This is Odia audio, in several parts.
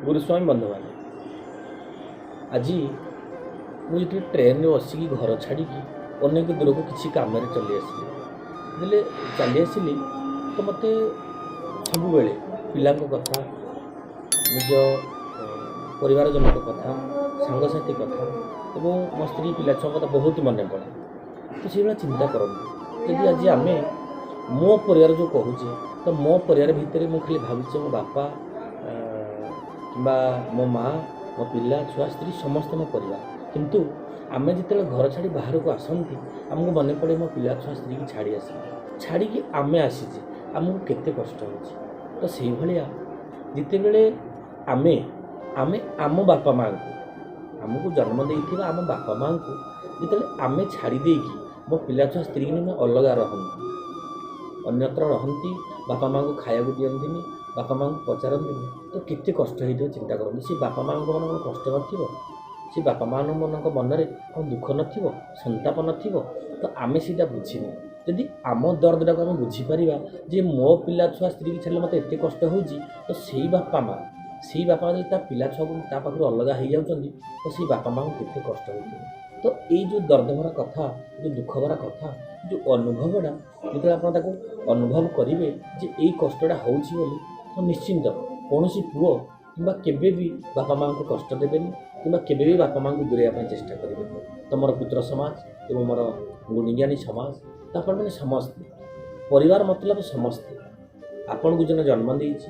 ଗୁରୁସ୍ୱାମୀ ବନ୍ଧୁମାନେ, ଆଜି ମୁଁ ଯେତେବେଳେ ଟ୍ରେନରେ ବସିକି ଘର ଛାଡ଼ିକି ଅନେକ ଦୂରକୁ କିଛି କାମରେ ଚାଲି ଆସିଲି, ଯେତେବେଳେ ଚାଲି ଆସିଲି ତ ମୋତେ ସବୁବେଳେ ପିଲାଙ୍କ କଥା, ନିଜ ପରିବାରଜନଙ୍କ କଥା, ସାଙ୍ଗସାଥି କଥା ଏବଂ ମୋ ସ୍ତ୍ରୀ ପିଲା ଛୁଆଙ୍କ କଥା ବହୁତ ମନେ ପଡ଼େ। ତ ସେଇଭଳିଆ ଚିନ୍ତା କରନ୍ତୁ, ଯଦି ଆଜି ଆମେ ମୋ ପରିବାର ଯେଉଁ କହୁଛେ, ତ ମୋ ପରିବାର ଭିତରେ ମୁଁ ଖାଲି ଭାବୁଛି ମୋ ବାପା କିମ୍ବା ମୋ ମା', ମୋ ପିଲା ଛୁଆ, ସ୍ତ୍ରୀ ସମସ୍ତେ ମୋ ପରିବାର। କିନ୍ତୁ ଆମେ ଯେତେବେଳେ ଘର ଛାଡ଼ି ବାହାରକୁ ଆସନ୍ତି, ଆମକୁ ମନେ ପଡ଼େ ମୋ ପିଲା ଛୁଆ ସ୍ତ୍ରୀକି ଛାଡ଼ି ଆସିଲି, ଛାଡ଼ିକି ଆମେ ଆସିଛେ, ଆମକୁ କେତେ କଷ୍ଟ ହେଉଛି। ତ ସେଇଭଳିଆ ଯେତେବେଳେ ଆମେ ଆମେ ଆମ ବାପା ମାଆଙ୍କୁ, ଆମକୁ ଜନ୍ମ ଦେଇଥିବା ଆମ ବାପା ମାଆଙ୍କୁ ଯେତେବେଳେ ଆମେ ଛାଡ଼ି ଦେଇକି ମୋ ପିଲା ଛୁଆ ସ୍ତ୍ରୀକି ନେଇ ଅଲଗା ରହନ୍ତି, ଅନ୍ୟତ୍ର ରହନ୍ତି, ବାପା ମାଆଙ୍କୁ ଖାଇବାକୁ ଦିଅନ୍ତିନି, ବାପା ମାଆଙ୍କୁ ପଚାରନ୍ତିନି, ତ କେତେ କଷ୍ଟ ହେଇଥିବ ଚିନ୍ତା କରନ୍ତୁ। ସେ ବାପା ମାଆଙ୍କ ମନରେ କଷ୍ଟ ନଥିବ? ସେ ବାପା ମାଆମାନଙ୍କ ମନରେ କ'ଣ ଦୁଃଖ ନଥିବ, ସନ୍ତାପ ନଥିବ? ତ ଆମେ ସେଇଟା ବୁଝିନେ। ଯଦି ଆମ ଦର୍ଦଟାକୁ ଆମେ ବୁଝିପାରିବା ଯେ ମୋ ପିଲା ଛୁଆ ସ୍ତ୍ରୀକି ଛାଡ଼ିଲେ ମୋତେ ଏତେ କଷ୍ଟ ହେଉଛି, ତ ସେଇ ବାପା ମା' ସେଇ ବାପା ମା' ଯଦି ତା ପିଲା ଛୁଆକୁ ତା ପାଖରୁ ଅଲଗା ହେଇଯାଉଛନ୍ତି, ତ ସେଇ ବାପା ମାଆଙ୍କୁ କେତେ କଷ୍ଟ ହେଉଥିବ। ତ ଏଇ ଯେଉଁ ଦର୍ଦଭରା କଥା, ଯେଉଁ ଦୁଃଖଭରା କଥା, ଯେଉଁ ଅନୁଭବଟା, ଯେତେବେଳେ ଆପଣ ତାକୁ ଅନୁଭବ କରିବେ ଯେ ଏଇ କଷ୍ଟଟା ହେଉଛି ବୋଲି, ତ ନିଶ୍ଚିନ୍ତ କୌଣସି ପୁଅ କିମ୍ବା କେବେ ବି ବାପା ମାଆଙ୍କୁ କଷ୍ଟ ଦେବେନି କିମ୍ବା କେବେ ବି ବାପା ମାଆଙ୍କୁ ଦୂରେଇବା ପାଇଁ ଚେଷ୍ଟା କରିବେନି। ତ ମୋର ପୁତ୍ର ସମାଜ ଏବଂ ମୋର ଗୁଣିଜ୍ଞାନୀ ସମାଜ, ତ ଆପଣମାନେ ସମସ୍ତେ ପରିବାର ମତଲବ ସମସ୍ତେ। ଆପଣଙ୍କୁ ଜଣେ ଜନ୍ମ ଦେଇଛି,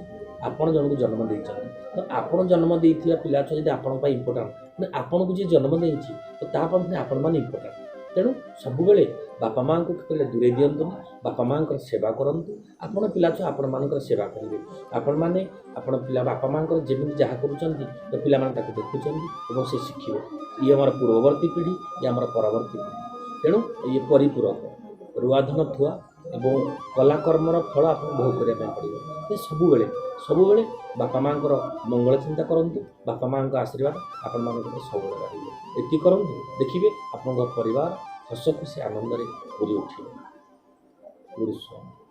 ଆପଣ ଜଣକୁ ଜନ୍ମ ଦେଇଛନ୍ତି, ତ ଆପଣ ଜନ୍ମ ଦେଇଥିବା ପିଲା ଛୁଆ ଯଦି ଆପଣଙ୍କ ପାଇଁ ଇମ୍ପୋର୍ଟାଣ୍ଟ, ମାନେ ଆପଣଙ୍କୁ ଯିଏ ଜନ୍ମ ଦେଇଛି, ତ ତା ପାଇଁ ଆପଣମାନେ ଇମ୍ପୋର୍ଟାଣ୍ଟ। ତେଣୁ ସବୁବେଳେ ବାପା ମାଆଙ୍କୁ କେତେବେଳେ ଦୂରେଇ ଦିଅନ୍ତୁନି, ବାପା ମାଆଙ୍କର ସେବା କରନ୍ତୁ। ଆପଣ ପିଲା ଛୁଆ ଆପଣମାନଙ୍କର ସେବା କରିବେ। ଆପଣମାନେ ଆପଣ ପିଲା ବାପା ମାଆଙ୍କର ଯେମିତି ଯାହା କରୁଛନ୍ତି, ତ ପିଲାମାନେ ତାକୁ ଦେଖୁଛନ୍ତି ଏବଂ ସେ ଶିଖିବେ। ଇଏ ଆମର ପୂର୍ବବର୍ତ୍ତୀ ପିଢ଼ି, ଇଏ ଆମର ପରବର୍ତ୍ତୀ ପିଢ଼ି। ତେଣୁ ଇଏ ପରିପୂରକ ରୁଆଧନ ଥୁଆ ଏବଂ କଲାକର୍ମର ଫଳ ଆପଣଙ୍କୁ ଭୋଗ କରିବା ପାଇଁ ପଡ଼ିବ। ତ ସବୁବେଳେ ସବୁବେଳେ ବାପା ମାଆଙ୍କର ମଙ୍ଗଳ ଚିନ୍ତା କରନ୍ତୁ। ବାପା ମାଆଙ୍କ ଆଶୀର୍ବାଦ ଆପଣମାନଙ୍କ ଉପରେ ସବୁବେଳେ ରହିବ। ଏତିକି କରନ୍ତୁ, ଦେଖିବେ ଆପଣଙ୍କ ପରିବାର ହସ ଖୁସି ଆନନ୍ଦରେ ପୁରି ଉଠିବ। ଗୁରୁସ୍ୱାମୀ।